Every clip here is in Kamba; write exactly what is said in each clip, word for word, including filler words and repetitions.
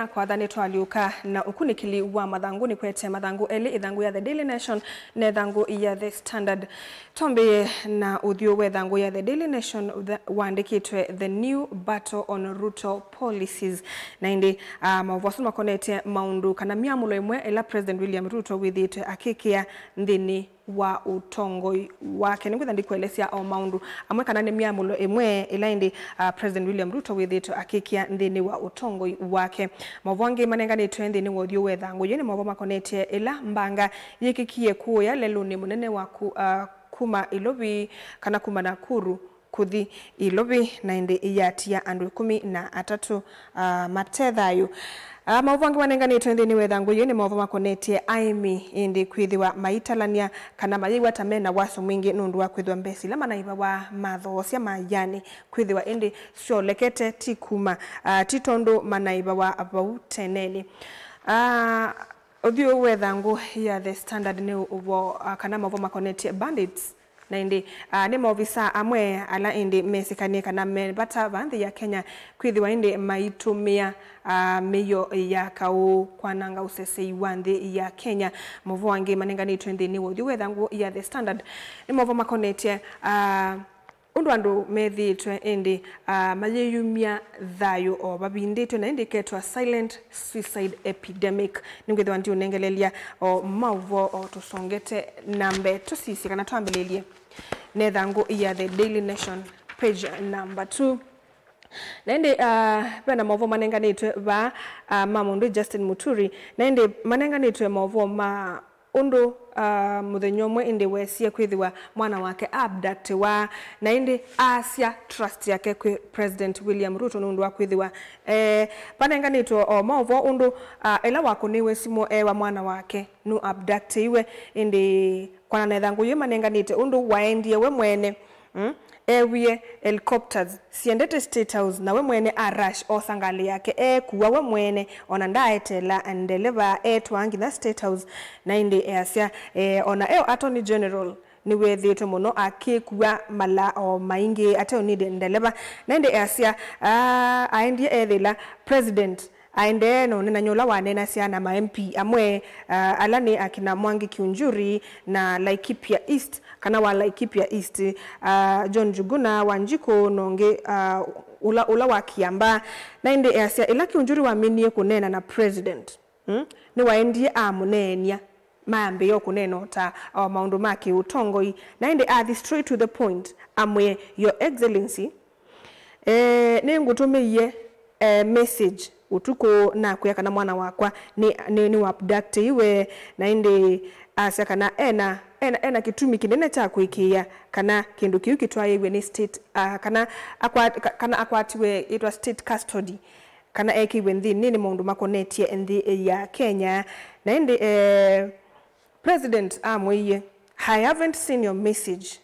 Nakwatha nĩtwalyũka na ũkunĩkĩli wa mathangũ, nĩkwete mathangũ elĩ, ĩthangũ ya The Daily Nation na ĩthangũ ya The Standard. Twambĩĩe na ũthyũ wa ĩthangũ ya The Daily Nation, ũtha- waandĩkĩtwe The New Battle on Ruto Policies. Na ĩndĩ, ah, maũvoo asu makonetye maũndũ kana myamũlo ĩmwe ĩla President William Ruto wĩthĩĩtwe akĩkĩa nthĩnĩ wa ũtongoi wake. Nĩngwĩtha ndikũelesya o maũndũ amwe kana nĩ myamũlo ĩmwe ĩla ĩndĩ, ah, President William Ruto wĩthĩĩtwe akĩkĩa nthĩnĩ wa ũtongoi wake. Maũvoo angĩ manenganĩtwe nthĩnĩ wa ũthyũ wa ĩthangũ yĩĩ nĩ maũvoo makonetye ĩla mbanga yĩkĩkie kũũya lelũnĩ mũnene wa ku, ah, kuma Ilovi kana kuma Nakuru kũthi Ilovi, na ĩndĩ yatia andũ ĩkũmi na atatũ, ah, mate thayũ. Ah, maũvoo angĩ manenganĩtwe nthĩnĩ wa ĩthangũ yĩĩ nĩ maũvoo makonetye aĩmi ĩndĩ kwĩthĩwa maitalany'a kana mayĩw'a ta mena wasyo mwingĩ nũndũ wa kwĩthĩwa mbesa ila manaivawa mathoosya maaĩanĩ kwĩthĩwa ĩndĩ syolekete ti kuma, ah, ti tondũ manaivawa vau tenenĩ. Ah, ũthyũ wa ĩthangũ ya The Standard nĩ ũvoo, ah, kana maũvoo makonetye bandits. Na ĩndĩ, ah, nĩ maovisaa amwe ala ĩndĩ mesĩkanie kana me vata va nthĩ ya Kenya kwĩthĩwa ĩndĩ maitũmĩa, ah, mĩio ya kaũ kwananga ũsesei wa nthĩ ya Kenya. Maũvoo angĩ manenganĩtwe nthĩnĩ wa ũthyũ wa ĩthangũ ya The Standard nĩ maũvoo makonetye, ah, ũndũ andũ methĩĩtwe ĩndĩ, ah, mayĩyumya thayũ o vavindĩtwe na ĩndĩ ĩketwa silent suicide epidemic. Nĩngwĩthĩwa ndiũnengelelya o maũvoo o tũsongete na mbee. Tũsisye kana twambĩlĩlye na ĩthangũ ya The Daily Nation, page number two. Na ĩndĩ, ah, vena maũvoo manenganĩtwe vaa, ah, ma mũndũ Justin Muturi. Na ĩndĩ manenganĩtwe maũvoo ma ũndũ, ah, mũthenya ũmwe ĩndĩ wesie kwĩthĩwa mwana wake abductiwa, na ĩndĩ asya trust yake kwĩ President William Ruto nũndũ wa kwĩthĩwa, eh, vanenganĩtwe o maũvoo ũndũ, ah, ĩla wakũnĩiwe simũ ewa mwana wake nũ abductiwe, ĩndĩ kwana na ĩthangũ yĩĩ manenganĩte ũndũ waendie we mwene, mm, ewie helicopters siendete State House, na we mwene a rush osa ngalĩ yake, eekua we mwene, ona ndaaeteela ndeleva, etwaa nginya State House. Na ĩndĩ easya, eh, ona eo Attorney General nĩwethĩĩtwe mũno akĩkua mala o maingĩ ateũnide ndeleva. Na ĩndĩ easya, ah, aendie ethĩla President aendee na ũneenany'a ũla waneenasya na ma M P amwe, ah, ala nĩ akina Mwangi Kiunjuri na Laikipia East, kana wa Laikipia East, ah, John Njuguna Wanjikũ na ũngĩ, ah, ũla, ũla wa Kiambaa. Na ĩndĩ easya, ĩla Kiunjuri waminie kũneena na President, mm, nĩwaendie amũneeny'a, mayambĩĩa o kũneena o ta o maũndũ ma kĩũtongoi. Na ĩndĩ athi straight to the point, amwĩe, Your Excellency, eh, nĩngũtũmĩie, eh, message ũtukũ nakwĩa kana mwana wakwa nĩ, nĩ, nĩ abductiwe, na ĩndĩ asya kana ena, ena, ena kĩtumi kĩnene kya kũĩkĩĩa kana kĩndũ kĩu kĩtwaĩĩw'e nĩ state, ah, kana akwa-, ka-, kana akwatiwe ĩtwa state custody, kana ekĩiwe nthĩnĩ nĩ maũndũ makonetye nthĩ ya Kenya. Na ĩndĩ, eh, President amwĩie, "I haven't seen your message.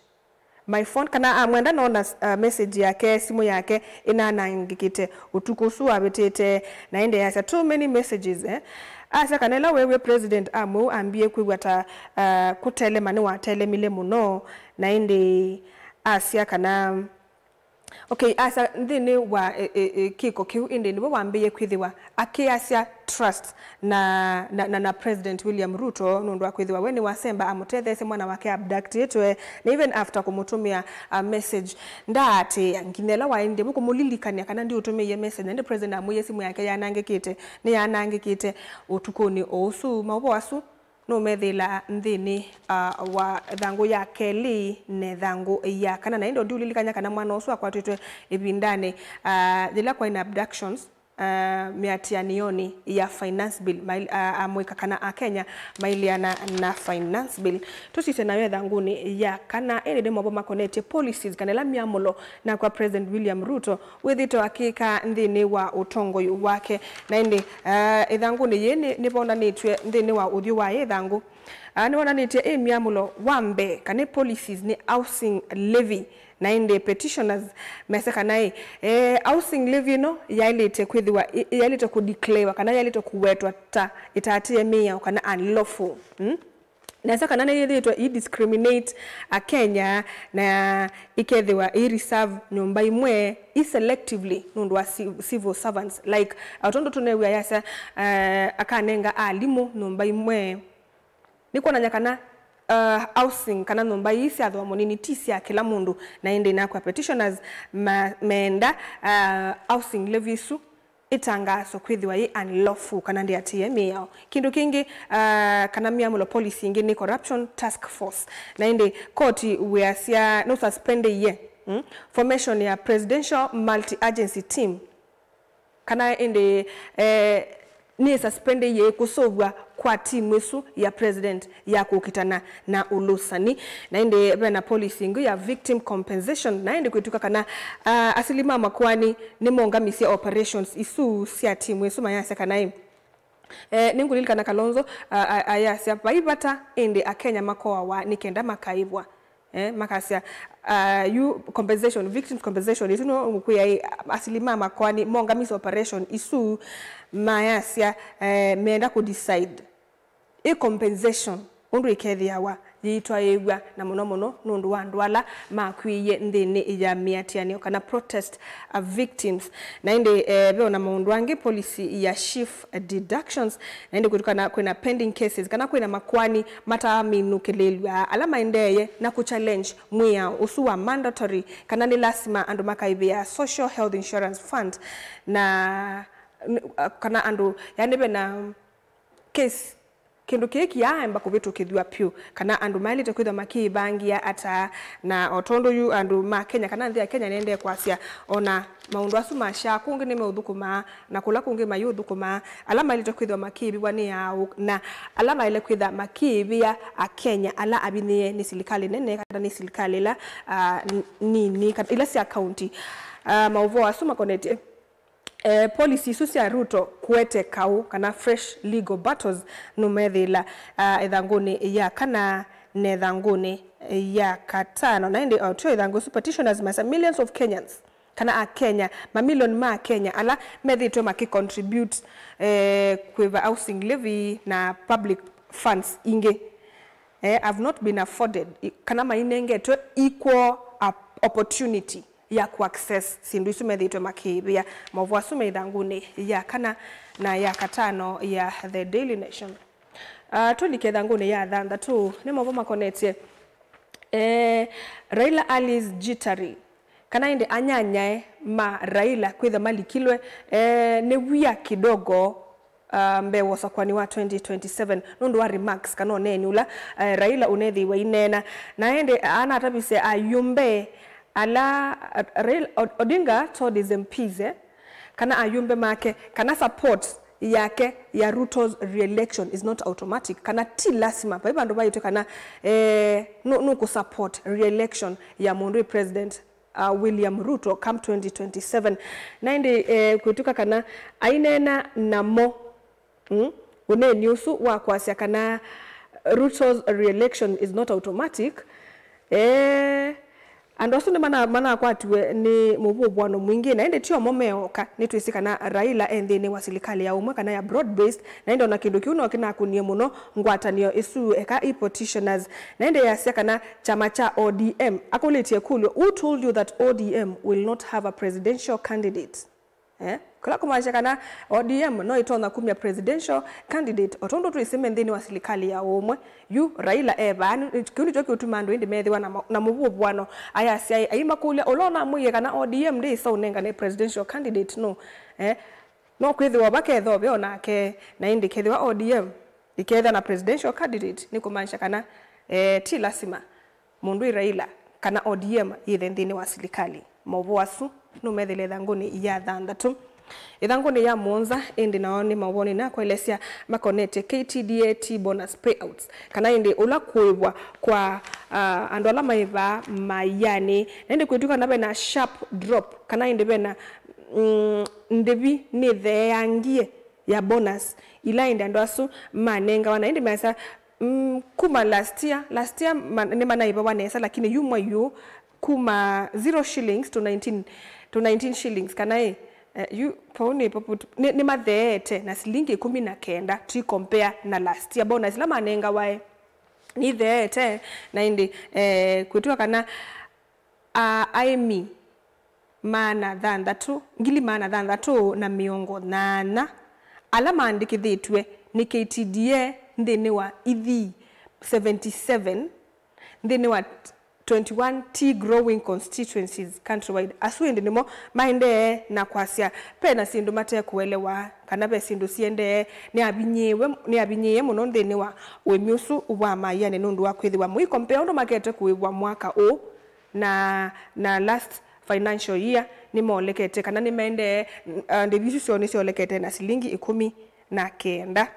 My phone," kana amwenda nona, uh, message yake, simũ yake ĩnanangĩkĩte ũtukũ ũsu wavĩtĩte, na ĩndĩ yasya, "Too many messages," eh? Asya kana ĩla weewie President amwĩu ambie kwĩw'a ta, uh, kũtelema nĩwatelemile mũno, na ĩndĩ asya kana Okay, asa nthĩnĩ wa, e, e, e, kĩko kĩu, ĩndĩ nĩwe wambĩĩe kwĩthĩwa akĩasya trust na, na, na, na President William Ruto, nũndũ wa kwĩthĩwa we nĩwasemba amũtetheesye mwana wake abductĩtwe, na even after kũmũtũmĩa a message, ndaatĩĩa nginya ĩla waendie. Mũkũmũlilikany'a kana ndiũtũmĩie message, na ĩndĩ President amwĩie simũ yake yanangĩkĩte, nĩyanangĩkĩte ũtukũnĩ o ũsu. Maũvoo asu nũmethĩĩla nthĩnĩ, ah, wa ĩthangũ ya kelĩ na ĩthangũ ya kana. Na ĩndĩ ndiũlilikany'a kana mwana ũsu akwatĩtwe ĩvindanĩ, ah, yĩla kwaĩ na abductions, ah, mĩatĩanĩonĩ ya finance bill, mail-, ah, amũika kana Akenya mailĩana na finance bill. Tũsisye nayo ĩthangũnĩ ya kana, ĩndĩ nĩ maũvoo makonetye policies kana ĩla myamũlo nakwa President William Ruto wĩthĩĩtwe akĩka nthĩnĩ wa ũtongoi wake. Na ĩndĩ, ah, ĩthangũnĩ yĩĩ nĩ, nĩvonanĩtw'e nthĩnĩ wa ũthyũ wa yĩ ĩthangũ. Ah, nĩwonanĩtye ĩ myamũlo wa mbee kana policies nĩ housing levy. Na ĩndĩ petitioners mese kana ĩ, eh, housing levy ĩno yaĩlĩte kwĩthĩwa, ĩ-, yaĩlĩte kũdeclarewa kana yaĩlĩte kũwetwa ta ĩtaatĩĩe mĩao kana unlawful. Mm? Nesa kana nĩyĩthĩĩtwe ĩ discriminate Akenya na ĩkethĩwa ĩ reserve nyũmba imwe ĩ selectively nũndũ wa ci- civil servants, like, o tondũ tũnew'a yasya, eh, akanenga alimũ nyũmba imwe. Nĩ kwonany'a kana, uh, housing kana nyũmba ii sya thooa mũnini ti sya kĩla mũndũ, na ĩndĩ nakwa petitioners ma- meenda, uh, housing levy isu ĩtangaaswe kwĩthĩwa yĩ unlawful kana ndĩatĩĩe mĩao. Kĩndũ kĩngĩ, uh, kana myamũlo, policy ĩngĩ nĩ corruption task force, na ĩndĩ koti wĩasya nũsuspendeie, mm, formation ya presidential multi-agency team, kana ĩndĩ, eh, nĩ suspendeie kũseũvw'a kwa timu ĩsu ya president ya kũkitana na ũlũsani. Na ĩndĩ vena policy ĩngĩ ya victim compensation, na ĩndĩ kwĩtw'ĩka kana, ah, asili ma makoani nĩmongamisye operations isu sya timu ĩsu, mayasya kana ĩ, eh, nĩngũlilikana Kalonzo, ah, ah, ayasya vai vata ĩndĩ Akenya makoawa nĩ kenda makaĩvwa. Eh, makasya, ah, yu compensation, victims compensation, ĩsu no ngũkwĩa ĩ, asili ma makoani mongamisye operation isu, mayasya, eh, meenda kũ decide ĩ compensation ũndũ ĩkethĩawa yĩitwaĩw'a, na mũno mũno nũndũ wa andũ ala makw'ĩie nthĩnĩ ya mĩatĩanĩo kana protest, uh, victims. Na ĩndĩ, eh, ve ona maũndũ angĩ, policy ya chief deductions, na ĩndĩ kwĩtw'ĩka kana kwĩna pending cases kana kwĩna makoani mataaminũkĩlĩlw'a ala maendeeye na kũ challenge mwĩao ũsu wa mandatory, kana nĩ lasima andũ makaĩvĩa Social Health Insurance Fund, na, kana andũ, yani, vena case, kĩndũ kĩĩ kĩaaemba kũvĩtũkĩthw'a pyũ, kana andũ maĩlĩte kwĩthwa makĩĩvangĩa ata. Na o tondũ yu andũ ma Kenya kana nthĩ ya Kenya nĩendee kwasya, ona maũndũ asu ma SHA kũngĩ nĩmeũthũkũmaa, na kũla kũngĩ mayĩũthũkũmaa, ala maĩlĩte kwĩthwa makĩĩvĩwa nĩ aaũ, na ala maĩle kwĩtha makĩĩvĩa Akenya ala avinyĩĩe nĩ silikalĩ nene kana nĩ silikalĩ ila, ah, n- nini, kana ila sya kaunti. Ah, maũvoo asu makonetye Eh, policy isu sya Ruto kũete kaũ kana fresh legal battles nũmethĩĩla, ah, ĩthangũnĩ ya kana na ĩthangũnĩ ya katano. Na ĩndĩ o tyo ĩthangũ isu, petitioners mesa millions of Kenyans, kana Akenya, mamilioni ma Akenya ala methĩĩtwe makĩ contribute, eh, kwĩva housing levy na public funds ingĩ, eh, have not been afforded, i- kana mainengetwe equal op- opportunity ya kũ access syĩndũ isu methĩĩtwe makĩĩvĩa. Maũvoo asu me ĩthangũnĩ ya kana na ya katano ya The Daily Nation. Ah, tũlike ĩthangũnĩ ya thanthatũ, nĩ maũvoo makonetye, eh, Raila alleys jittery, kana ĩndĩ anyanyae ma Raila kwĩtha malikilwe, eh, nĩ wia kidogo, ah, mbee wa ũsakũani wa twenty twenty-seven nũndũ wa remarks kana ũneeni ũla, eh, Raila ũnethĩiwe aineena. Na ĩndĩ anatavisye ayumbe ala, ah, Raila Od- Odinga told his M Ps, eh, kana ayumbe make, kana support yake ya Ruto's re-election is not automatic, kana ti lasima. Vai vandũ vaĩtwe kana, eh, nũ- nũkũ support re-election ya mũndũ wĩ president, uh, William Ruto come twenty twenty-seven. Na ĩndĩ, eh, kwĩtw'ĩka kana aineena namo, mm, ũneeni ũsu wa kwasya kana Ruto's re-election is not automatic, eh, andũ asu nĩ mana- manakwatiwe nĩ mũvũvũano mwingĩ, na ĩndĩ ti omo meoka. Nĩtwĩsĩ kana Raila e nthĩnĩ wa silikalĩ ya ũmwe kana ya broad based, na ĩndĩ ona kĩndũ kĩu no kĩnakũnie mũno ngwatanĩo ĩsu eka i petitioners. Na ĩndĩ yasya kana kyama kya O D M, akũlĩtye ĩkũlyo, "Who told you that O D M will not have a presidential candidate?" Eh? Kũla kũmaanisha kana O D M no ĩtonya kumya presidential candidate, o tondũ twĩsĩ me nthĩnĩ wa silikalĩ ya ũmwe. Yu Raila e vaa, nĩ- kĩu nĩkyo kĩũtuma andũ ĩndĩ methĩwa na ma- na mũvũvũano. Ayasya, aimakũlya, "Ũla ũnamwĩie kana O D M ndĩĩsa ũnengane presidential candidate nũ?" Eh? No kwĩthĩwa vakethwa ve o nake, na ĩndĩ kethĩwa O D M ĩketha na presidential candidate, nĩ kũmaanisha kana, eh, ti lasima mũndũ wĩ Raila kana O D M yĩthe nthĩnĩ wa silikalĩ. Maũvoo asu nũmethĩle ĩthangũnĩ ya thanthatũ. Ĩthangũnĩ ya mũonza ĩndĩ nao nĩ maũvoo nĩnakũelesya makonetye K T D A T bonus payouts, kana ĩndĩ ũla kũĩvwa kwa, ah, andũ ala maĩvaa maianĩ. Na ĩndĩ kwĩtw'ĩka kana vena sharp drop, kana ĩndĩ vena, mm, ndĩvi nĩtheeangie ya bonus ila ĩndĩ andũ asu manengawa. Na ĩndĩ measya, mm, kuma last year, last year ma- nĩmanaĩvawa nesa, lakini yu mwai ũũ kuma zero shillings to nineteen, to nineteen shillings, kana ĩ, eh, yu vau nĩ papu- nĩ- nĩmatheete na silingi ĩkũmi na kenda tũi compare na last year bonus ila manengawa ĩ. nĩtheete, na ĩndĩ, eh, kwĩtw'a kana, a, aĩmi maana thanthatũ, ngili maana thanthatũ na mĩongo nyanya ala maandĩkĩthĩtw'e nĩ K T D A nthĩnĩ wa ithii seventy seven nthĩnĩ wa twenty-one tea growing constituencies countrywide. Asu ĩndĩ nĩmo maendee na kwasya ve na syĩndũ mate kũelewa kana ve syĩndũ siendee nĩavinyĩĩwe, nĩavinyĩĩe mũno nthĩnĩ wa ũĩmi ũsu wa maĩanĩ nũndũ wa kwĩthĩwa mũiko mbee ũndũ makete kũĩvwa mwaka ũũ na, na last financial year nĩmaolekete kana nĩmaendee, uh, ndĩvi isu syoo nĩsyaolekete na silingi ĩkũmi na kenda.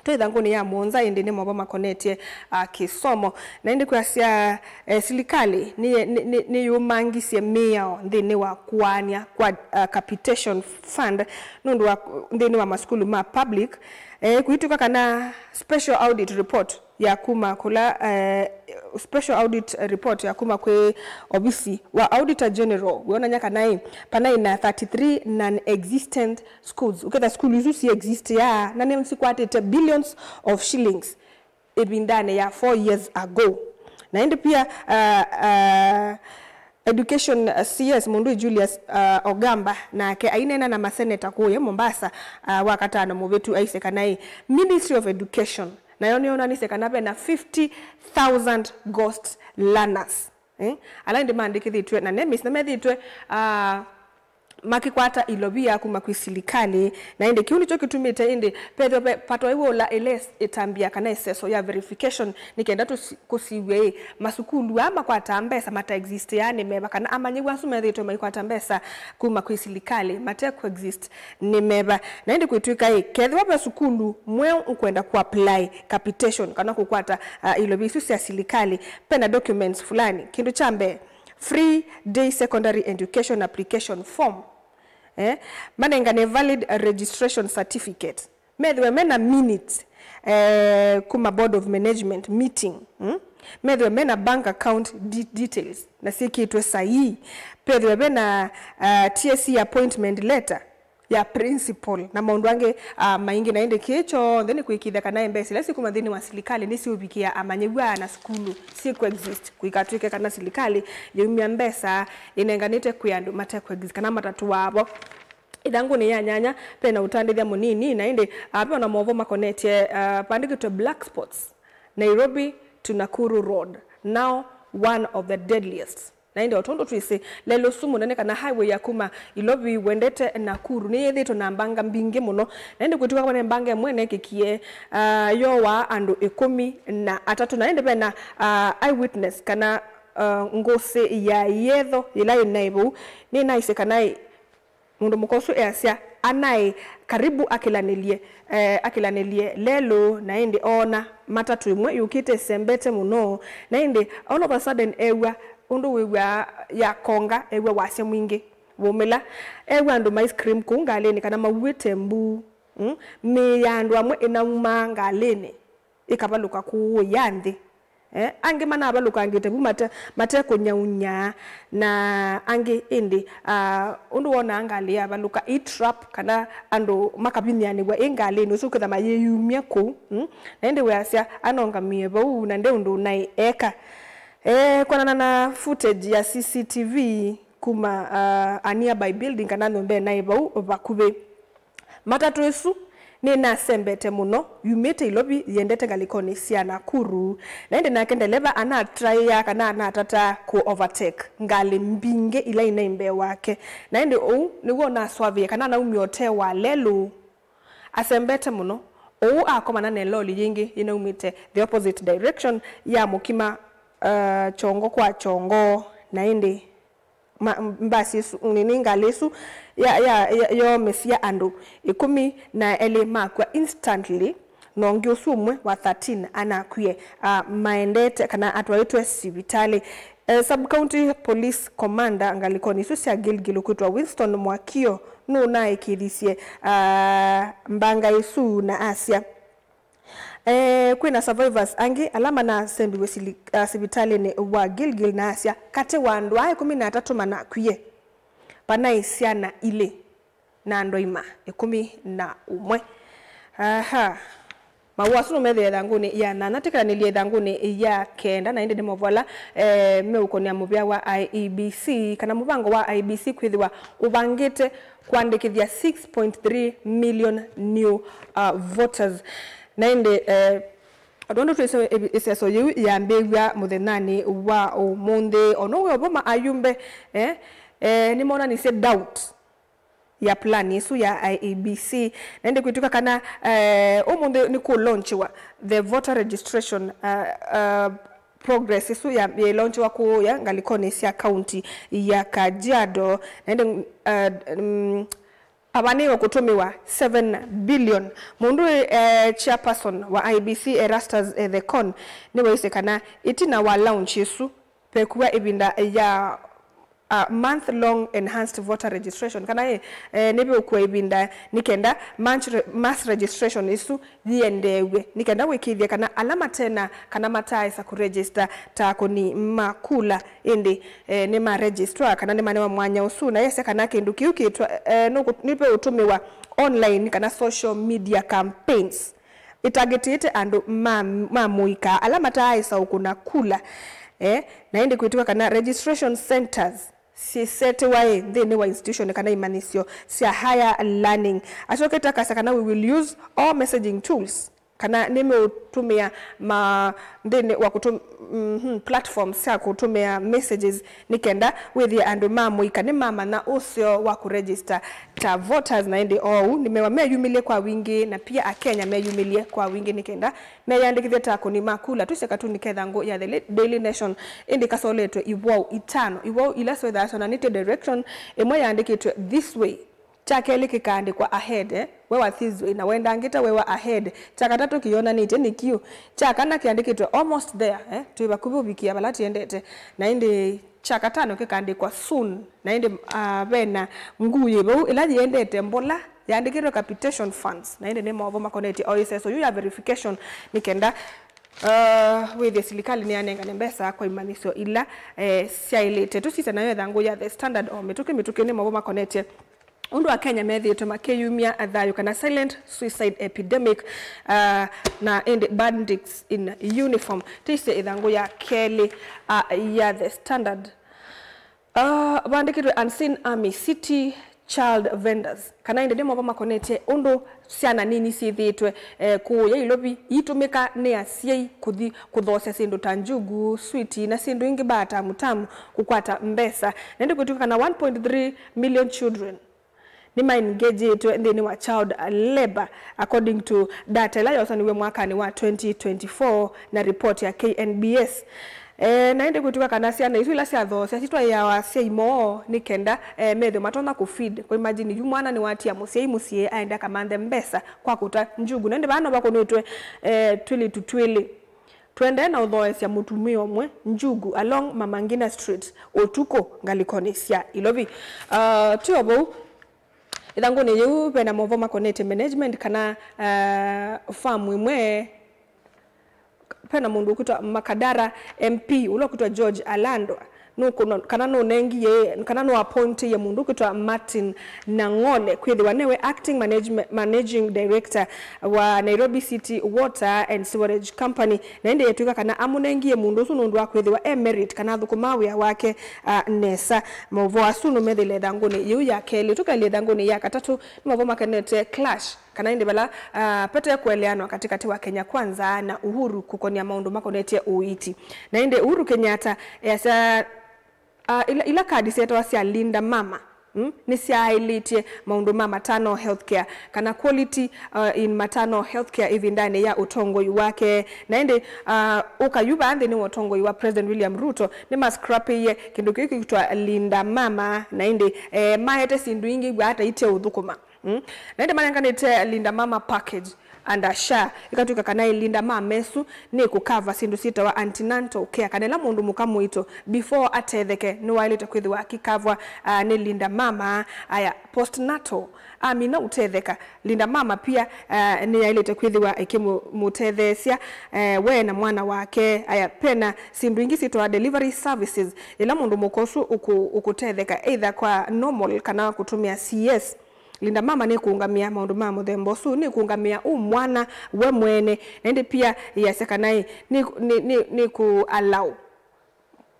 Twĩ ĩthangũnĩ ya mũonza ĩndĩ nĩ mova makonetye, ah, kĩsomo. Na ĩndĩ kwasya, eh, silikalĩ nĩ- nĩ- nĩ- nĩyũmangisye mĩao nthĩnĩ wa kũaany'a kwa, ah, capitation fund nũndũ wa nthĩnĩ wa masukulu ma public, eh, kũitw'ĩka kana special audit report ya kuma kũla, eh, special audit report ya kuma kwĩ ovisi wa Auditor General wĩonany'a kana ĩ, panaĩ na thirty-three non-existent schools. Ũketha sukulu isu si exist ya, na nĩ sikwatĩte billions of shillings ĩvindanĩ ya four years ago. Na ĩndĩ pia, uh, uh, education, uh, C S mũndũ Julius, uh, Ogamba nake aineena na maseneta kũũya Mombasa, uh, wa katano mũvĩtu aisye kana ĩ Ministry of Education nayo nĩyonanisye kana vena fifty thousand ghost learners, eh? Ala ĩndĩ maandĩkĩthĩtw'e na NEMIS na methĩtwe, uh, makĩkwata ilovia kuma kwĩ silikalĩ, na ĩndĩ kĩu nĩkyo kĩtumĩte ĩndĩ vethĩwa ve- vatwaĩwe ũla ĩla ĩtambya kana ĩseso ya verification nĩ kenda tũsi- kũsiw'e ĩ masukulu aa makwataa mbesa mata exist aa nĩ meva, kana amanyĩw'a asu methĩĩtwe maikwata mbesa kuma kwĩ silikalĩ mate kũ exist nĩ meva. Na ĩndĩ kwĩtw'ĩka ĩ, kethĩwa ve sukulu mweũ ũkwenda kũ apply capitation kana kũkwata, ah, ilovi isu sya silikalĩ, vena documents fulani. Kĩndũ kya mbee, Free Day Secondary Education Application Form. Eh? Manengane valid registration certificate. Methĩwe mena minutes, eh, kuma Board of Management meeting. Mm? Methĩwe mena bank account de- details na syĩkĩtwe sahihi. Methĩwe mena, uh, T S C appointment letter ya principal na maũndũ angĩ, ah, maingĩ. Na ĩndĩ kĩĩ kyonthe nĩ kũĩkĩĩthya kana mbesa ila sikuma nthĩnĩ wa silikalĩ nĩsiũvikĩa amanyĩw'a na sukulu syĩkũ exist, kũikatw'ĩke kana silikalĩ yaumya mbesa ĩnenganĩte kwĩ andũ mate kũ exist kana matatũaa vo. Ĩthangũnĩ ya nyanya, vena ũtandĩthya mũnini, na ĩndĩ, ah, ve ona maũvoo makonetye, ah, vandĩkĩtwe black spots, Nairobi to Nakuru Road, now one of the deadliest. Na ĩndĩ o tondũ twĩsĩ, lelũ ũsu mũnene kana highway ya kuma Ilovi wendete Nakuru nĩyĩthĩĩtwe na mbanga mbingĩ mũno. Na ĩndĩ kwĩtw'ĩka kana mbanga ĩmwe nekĩkie, ah, yooaa andũ ĩkũmi na atatũ. Na ĩndĩ vena, ah, eyewitness kana, ah, ngũsĩ ya yetho yĩla yĩnaĩ vau nĩnaisye kana ĩ, mũndũ mũka ũsu easya, anaĩ karibu akĩlanĩlye, eh, akĩlanĩlye lelũ, na ĩndĩ oona matatũ ĩmwe yũkĩte ĩsembete mũno, na ĩndĩ all of a sudden ew'a ũndũ wĩw'aa yakonga, ew'a wasya mwingĩ. Vumĩla, ew'a andũ mai scream kũu ngalĩnĩ kana mauĩte mbuu. Mm? Mĩĩ ya andũ amwe ĩnaumaa ngalĩnĩ ĩkavalũka kũũya nthĩ. Eh, angĩ manavalũkangĩte vu mate, mate kũnyaunya, na angĩ ĩndĩ, ah, ũndũ wonaa ngalĩ yavalũka ĩ trap kana andũ makavinyĩanĩw'a ĩ ngalĩnĩ ũsu kwĩtha mayĩyumya kũu, mm? Na ĩndĩ weasya anongamie vau na nde ũndũ naĩ eka. Eh, kwanana na footage ya C C T V kuma, ah, a nearby building kana nyũmba ĩnaĩ vau vakuvĩ. Matatũ ĩsu nĩnasembete mũno, yumĩte Ilovi yendete ngalĩkonĩ sya Nakuru, na ĩndĩ nake ndeleva anatraĩa kana anatata kũ overtake ngalĩ mbingĩ ila inaĩ mbee wake. Na ĩndĩ ũu nĩw'o ũnaswavĩe kana anaumya ũtee wa lelũ. Asembete mũno, ũu akomana na ĩloli yĩngĩ yĩnaumĩte the opposite direction ya mũkima, uh, kyongo kwa kyongo, na ĩndĩ ma- mbasi ĩsu, nini, ngalĩ ĩsu ya- ya- ya- yoomĩsya andũ ĩkũmi na elĩ makw'a instantly, na ũngĩ ũsu ũmwe wa thirteen anakwie, ah, maendete kana atwaĩtwe sivitalĩ. Eh, Sub-County Police Commander ngalĩkonĩ isu sya Gilgil ũkwĩtwa Winston Mwakio nũnaĩkĩĩthisye, ah, mbanga ĩsu na asya, Eh, kwĩna survivors angĩ ala manasembiw'e sili- ah, sivitalĩnĩ wa Gilgil na asya, katĩ wa andũ aa ĩkũmi na atatũ manakwie, vanaĩ syana ilĩ na andũ aima ĩkũmi na ũmwe. Aha. Mawau asu nũmethĩe ĩthangũnĩ ya nyanya. Twĩkĩlanĩlye ĩthangũnĩ ya kenda, na ĩndĩ nĩ maũvoo ala, eh, meũkonĩa mũvĩa wa I E B C, kana mũvango wa I E B C kwĩthĩwa ũvangĩte kũandĩkĩthya six point three million new, uh, voters. Na ĩndĩ, eh, tondũ twĩsĩ ĩ-, ĩseso yĩu yambĩĩw'a mũthenyanĩ wa ũmũnthĩ, o now'o vo ma ayumbe, eh, eh, nĩmonanisye doubt ya plan ĩsu ya I E B C. Na ĩndĩ kwĩtw'ĩka kana, eh, ũmũnthĩ nĩ kũlaunchiwa the voter registration, uh, uh, progress ĩsu ya, yĩlaunchiwa kũũya ngalĩkonĩ sya kaunti ya Kajiado. Na ĩndĩ, uh, mm, avanĩĩwe kũtũmĩwa seven billion. Mũndũ, eh, chairperson wa I E B C Erastus Ethekon nĩwaisye kana ĩtina wa launch ĩsu, vekũwa ĩvinda ya, uh, month long enhanced voter registration, kana ĩ, eh, nĩveũkũwa ĩvinda nĩ kenda mass re-, mass registration ĩsu yĩendeew'e, nĩ kenda wĩkĩĩthye kana ala matena kana mataaĩsa kũregister ta akũni ma kula ĩndĩ, eh, nĩmaregistwa kana nĩmanewa mwanya ũsu. Na yesya kana kĩndũ kĩu kĩtwa, eh, nũkũ-, nĩveũtũmĩwa online kana social media campaigns ĩtangĩtĩte andũ ma, ma mũika ala mataaĩsa ũkũna kula, eh, na ĩndĩ kwĩtw'ĩka kana registration centers syĩsetĩwa ĩ nthĩnĩ wa institution kana imanyĩsyo sya higher learning. Acokete akasya kana we will use all messaging tools, kana nĩmeũtũmĩa ma nthĩnĩ wa kũtũ-, mhm, platforms sya kũtũmĩa messages nĩ kenda wĩthĩe andũ ma mũika nĩmamanya ũseo wa kũregister ta voters. Na ĩndĩ oou nĩmewa meyumĩlye kwa wingĩ, na pia Akenya meyumĩlye kwa wingĩ nĩ kenda meyĩandĩkĩthye ta akũni ma kula. Twĩsye katuni ke ĩthangũ ya The Daily Nation, ĩndĩ kasoletwe iwau itano, iwau ila syĩthaa syonanĩtye direction. Ĩmwe yaandĩkĩtwe this way, kya kelĩ kĩkaandĩkwa ahead, eh, wewa this way, na wendangĩte wewa ahead, kya katatũ kĩyonanĩtye nĩ kiũ, kya kana kĩandĩkĩtwe almost there, eh, twĩ vakuvĩ ũvikĩa vala tũendete, na ĩndĩ kya katano kĩkaandĩkwa soon, na ĩndĩ, ah, vena nguu yĩ vau ĩla yĩendete mbola yaandĩkĩtwe capitation funds, na ĩndĩ nĩ maũvoo makonetye o ĩseso yu ya verification nĩ kenda, ah, wĩthĩe silikalĩ nĩyanengane mbesa kwa imanyĩsyo ila, eh, syaĩlĩte. Tũsisya nayo ĩthangũ ya The Standard o mĩtũkĩ mĩtũkĩ nĩ maũvoo makonetye ũndũ Akenya methĩĩtwe makĩyumya thayũ kana silent suicide epidemic, ah, na ĩndĩ bandits in uniform. Tĩsye ĩthangũ ya kelĩ, ah, ya The Standard. Ah, vandĩkĩtwe Unseen Army, City Child Vendors. Kana ĩndĩ nĩ maũvoo makonetye ũndũ syana nini syĩthĩĩtwe, eh, kũũya Ilovi itũmĩka nĩ asyai kũthi kũthoosya syĩndũ ta njugu, switi, na syĩndũ ingĩ mbaa tamu tamu kũkwata mbesa. Na ĩndĩ kwĩtw'ĩka kana one point three million children nĩmaengagĩtwe nthĩnĩ wa child labor, according to data ĩla yosaniw'e mwakanĩ wa twenty twenty-four na report ya K N B S. Eh, na ĩndĩ kwĩtw'ĩka kana syana isu ila syathoosya sitwaĩawa asyai moo nĩ kenda, eh, methĩwe matonya kũfeed. Kwa imagine yu mwana nĩwatia mũsyai mũsyĩ aende akamanthe mbesa kwa kũta njugu. Na ĩndĩ vaa no vakũnĩtwe, eh, twĩlĩtu twĩlĩ. Tũendee na ũthoesya mũtumĩa ũmwe njugu along Mama Ngina Street ũtukũ ngalĩkonĩ sya Ilovi. Ah, tio vau, ĩthangũnĩ yĩu vena maũvoo makonetye management kana, ah, farm ĩmwe, vena mũndũ ũkwĩtwa Makadara M P, ũla ũkwĩtwa George Alandwa. Nũkũno-, kana nũnengie, kana nũappointie mũndũ ũkwĩtwa Martin Nang'ole kwĩthĩwa nĩwe acting manageme-, managing director wa Nairobi City Water and Sewerage Company, na ĩndĩ yetw'ĩka kana amũnengie mũndũ ũsu nũndũ wa kwĩthĩwa e merit kana athũkũmaa wĩa wake, ah, nesa. Maũvoo asu nũmethĩle ĩthangũnĩ yĩu ya kelĩ. Tũkaĩlye ĩthangũnĩ ya katatũ, nĩ maũvoo makonetye clash kana ĩndĩ vala, ah, pete kũeleanwa katĩkatĩ wa Kenya Kwanza na Uhuru kũkonĩa maũndũ makonetye ũiiti. Na ĩndĩ Uhuru Kenyatta easya, ah, ila, ila kadi syetawa sya Linda Mama, mm, nĩsyaaĩlĩtye maũndũ ma maternal healthcare kana quality, ah, in maternal healthcare ĩvindanĩ ya ũtongoi wake. Na ĩndĩ, ah, ũka yu vaa nthĩnĩ wa ũtongoi wa President William Ruto nĩmascrapĩie kĩndũ kĩu kĩkwĩtwa Linda Mama, na ĩndĩ, eh, maete syĩndũ ingĩ w'o ata ite ũthũkũma. Mm. Na ĩndĩ manenganĩte Linda Mama package under SHA, ĩkatw'ĩka kana ĩ Linda Mama ĩsu nĩ kũkava syĩndũ syĩtawa antenatal care, kana ĩla mũndũ mũka mũito before atetheke nĩwaĩlĩte kwĩthĩwa akĩkavwa, ah, nĩ Linda Mama. Aya, postnatal, amina ũtetheka, Linda Mama pia, ah, nĩyaĩlĩte kwĩthĩwa ĩkĩmũtetheesya, eh, we na mwana wake. Aya, pena syĩndũ ingĩ syĩtawa delivery services, ĩla mũndũ mũka ũsu ũkũ-, ũkũtetheka either kwa normal kana kũtũmĩa C S. Linda Mama nĩkũũngamĩa maũndũ ma mũthemba ũsu, nĩkũũngamĩa ũ mwana we mwene, na ĩndĩ pia yasya kana ĩ, nĩ, nĩ, nĩ, nĩkũ allow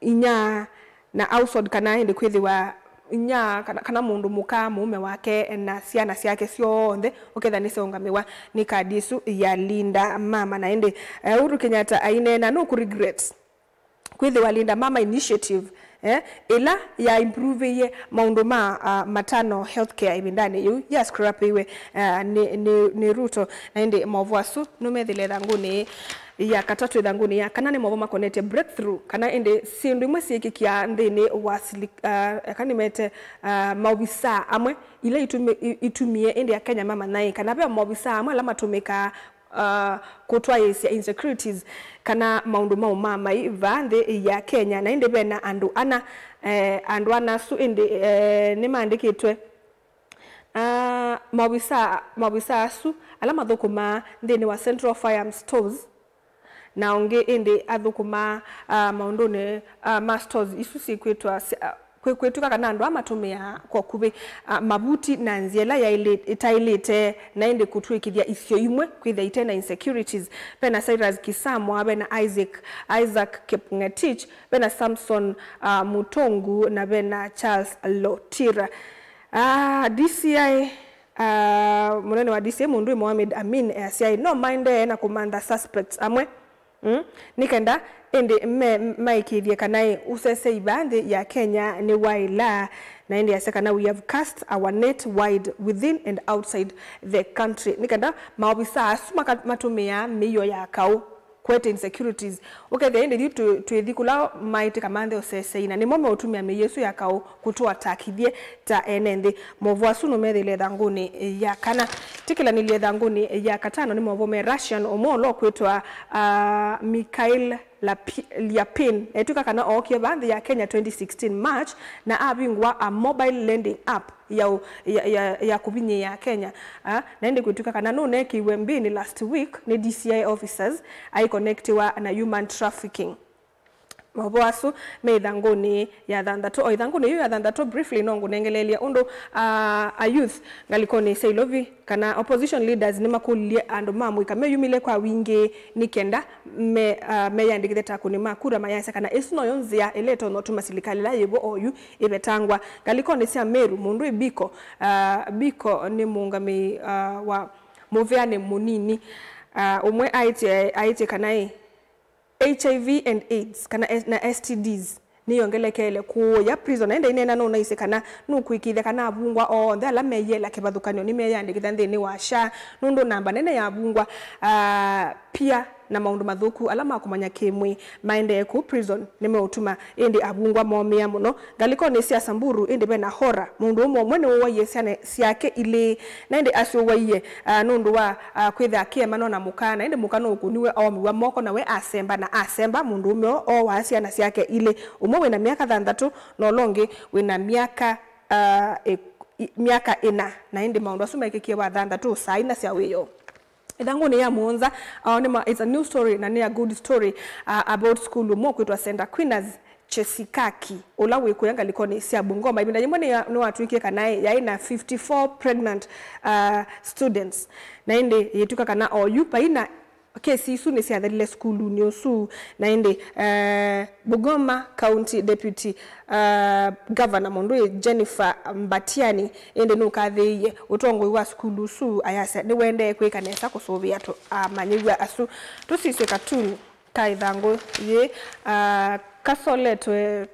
inya na household kana ĩndĩ kwĩthĩwa inya kana, kana mũndũ mũka mũũme wake na syana syake syonthe ũketha nĩsyaũngamĩwa nĩ kadi ĩsu ya Linda Mama. Na ĩndĩ, eh, Uhuru Kenyatta aineena, nũkũ regret kwĩthĩwa Linda Mama Initiative, eh, ĩla ya improveie maũndũ ma, ah, maternal healthcare ĩvindanĩ yĩu ya scrapiwe, ah, nĩ, nĩ, nĩ Ruto. Na ĩndĩ maũvoo asu nũmethĩle ĩthangũnĩ ya katatũ. Ĩthangũnĩ ya kana nĩ maũvoo makonetye breakthrough, kana ĩndĩ syĩndũ imwe syĩkĩkia nthĩnĩ wa sili-, ah, eka nĩmete, ah, maovisaa amwe ila itumi-, i-, itumie ĩndĩ Akenya mamanya ĩ kana ve maovisaa amwe ala matũmĩkaa uh, kũtwaĩĩsya insecurities kana maũndũ ma ũmaamai vaa nthĩ ya Kenya. Na ĩndĩ vena andũ ana, eh, andũ ana asu ĩndĩ, eh, nĩmaandĩkĩtwe, ah, maovisaa, maovisaa asu ala mathũkũmaa nthĩnĩ wa Central Firearms Stores, na ũngĩ ĩndĩ athũkũmaa, ah, maũndũnĩ, ah, ma stores isu syĩkwĩtwa sya, ah, kwĩ-, kwĩtw'ĩka kana andũ aa matũmĩaa kwa ũkuvĩ, ah, mavuti na nzĩa ĩla yaĩlĩ-, ĩtaĩlĩte, na ĩndĩ kũtw'ĩkĩthya isio imwe kwĩthĩa ite na insecurities. Vena Cyrus Kisamwa, vena Isaac, Isaac Kipngetich, vena Samson, ah, Mutongu, na vena Charles Lotira. Ah, D C I, ah, mũnene wa D C I mũndũ Mohamed Amin easya no maendee na kũmantha suspects amwe. Mm? Nĩ kenda ĩndĩ me-, maĩkĩĩthye kana ĩ, ũsesei vaa nthĩ ya Kenya nĩ waĩla, na ĩndĩ asya kana we have cast our net wide within and outside the country. Nĩ kenda maovisaa asu maka-, matũmĩaa mĩio ya kaũ kũete insecurities. Ũkethĩa ĩndĩ yu twĩ-, twĩthi kũla maĩtĩka manthe ũsesei, na nĩmo meũtũmĩa mĩio ĩsu ya kaũ kũtũatakithye ta ene nthĩ. Maũvoo asu nũmethĩle ĩthangũnĩ ya kana. Tĩkĩlanĩlye ĩthangũnĩ ya katano nĩ maũvoo me Russian, ũmwe ũla ũkwĩtwa, ah, Mikhail Lapi-, Lyapin. Etw'ĩka kana ookie vaa nthĩ ya Kenya twenty sixteen March na avingũa a mobile lending app ya, ũ-, ya, ya, ya kũvinyĩĩa Kenya. Ah, na ĩndĩ kwĩtw'ĩka kana nũnekiwe mbĩnĩ last week nĩ D C I officers aikonektiwa na human trafficking. Maũvoo asu me ĩthangũnĩ ya thanthatũ. O ĩthangũnĩ yĩu ya thanthatũ, briefly, no ngũnengeleelye ũndũ, ah, a youth ngalĩkonĩ sya Ilovi kana opposition leaders nĩmakũlilye andũ ma mũika meyumĩlye kwa wingĩ nĩ kenda me-, ah, meyĩandĩkĩthye ta akũni ma kura, mayasya kana ĩsu noyo nzĩa ĩla ĩtonya ũtuma silikalĩ ĩla yĩvo oyu ĩvetangwa. Ngalĩkonĩ sya Meru, mũndũ wĩ Biko, ah, Biko nĩ mũũngamĩi, ah, wa mũvĩanĩ mũnini, ah, ũmwe aĩtye, aĩtye kana ĩ, H I V and AIDS kana S-, na S T Ds nĩyongelekeele kũũya prison. Na ĩndĩ aineena nũnaisye kana nũkũĩkĩĩthya kana avungwa onthe ala meyĩela kĩvathũkany'o nĩmeyĩandĩkĩthya nthĩnĩ wa SHA, nũndũ namba nene ya avungwa, ah, pia na maũndũ mathũku ala ma kũmanya kĩ-mwĩĩ maendee kũu prison nĩmeũtuma ĩndĩ avungwa momĩa mũno. Ngalĩkonĩ sya Samburu ĩndĩ vena horror, mũndũ ũmwe ũmwe nĩwũwaie syana syake ilĩ, na ĩndĩ asyũwaie, ah, nũndũ wa, ah, kwĩthĩa akĩemanwa na mũka, na ĩndĩ mũka nũũkũniwe oomĩw'a moko, na we asemba na asemba, mũndũũme ũũ oowaa syana syake ilĩ, ũmwe wĩ na myaka thanthatũ na ũla ũngĩ wĩ na myaka, ah, ĩ-, i-, myaka ĩna, na ĩndĩ maũndũ asu mekĩkie wa thanthatũ saa ina sya wĩoo. Ĩthangũnĩ ya mũonza, uh, nĩ ma-, it's a new story na nĩ a good story, uh, about school ũmwe ũkwĩtwa Saint Aquinas Chesikaki, ũla wĩ kũya ngalĩkonĩ sya Bungoma. Ĩvinda yĩmwe nĩ ya-, nĩwatw'ĩkie kana yaĩ na fifty-four pregnant, uh, students. Na ĩndĩ yĩtw'ĩka kana oyu vai na kesi isu nĩsyathelile sukulunĩ ũsu. Na ĩndĩ, uh, Bungoma County Deputy, uh, Governor mũndũ wĩ Jennifer Mbatiani ĩndĩ nũkathĩĩie ũtongoi wa sukulu ũsu, ayasya nĩwendee kwĩka nesa kũsũvĩa tũ-, amanyĩw'a asu. Tũsisye katuni ka ĩthangũ yĩĩ, ah, kasoletwe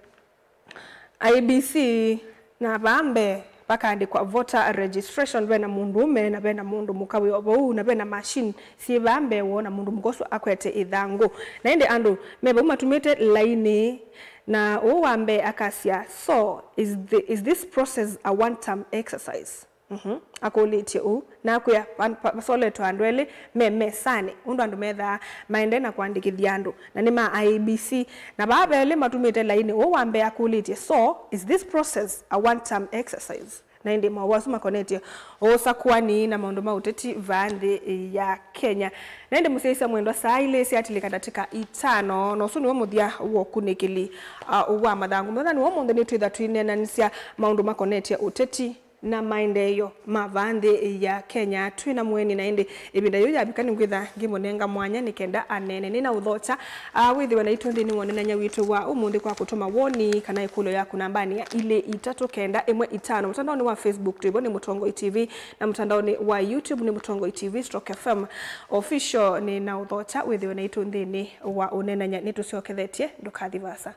I E B C, na vaa mbee vakaandĩkwa voter registration, vena mũndũũme na vena mũndũ mũka wĩ o vau, na vena machine syĩ vaa mbee woo, na mũndũ mũka ũsu akwete ĩthangũ. Na ĩndĩ andũ me vau matumĩte lainĩ, na ũũ wa mbee akasya, "So, is the, is this process a one-term exercise?" Mhm. Akũlĩtye ũu, nakwĩa, va-, va-, vasoletwe andũ elĩ me mesanĩ, ũndũ andũ methaa maendee na kũandĩkĩthya andũ, na nĩ ma I E B C. Na vaa ve elĩ matumĩte lainĩ, ũũ wa mbee akũlĩtye, "So, is this process a one-term exercise?" Na ĩndĩ maũvoo asu makonetye ũsakũani na maũndũ ma ũteti vaa nthĩ ya Kenya. Na ĩndĩ mũsyaĩĩsya mwendwa, saa ilĩ syatilĩka ndatĩka itano, na ũsu nĩw'o mũthya wa ũkunĩkĩli, uh, wa mathangũ. Mũthenya wa ũmũnthĩ nĩtwĩtha twĩneenanĩsya maũndũ makonetye ũteti na maendeeo ma vaa nthĩ ya Kenya. Twĩ na mũeni na ĩndĩ ĩvinda yĩu yavika nĩngwĩtha ngĩmũnenga mwanya nĩ kenda aneene. Nĩ na ũthokya, ah, wĩthĩwe naitũ nthĩnĩ wa ũneenany'a witũ wa ũmũnthĩ kwa kũtũma woni kana ĩkũlyo yaku nambanĩ ya ilĩ itatũ kenda ĩmwe itano. Mũtandaonĩ wa Facebook twĩvo nĩ Mũtongoi T V, na mũtandaonĩ wa YouTube nĩ Mũtongoi T V stroke F M Official. Nĩ na ũthokya wĩthĩwe naitũ nthĩnĩ wa ũneenany'a, nĩtũsyokethetye, ndũkathi vaasa.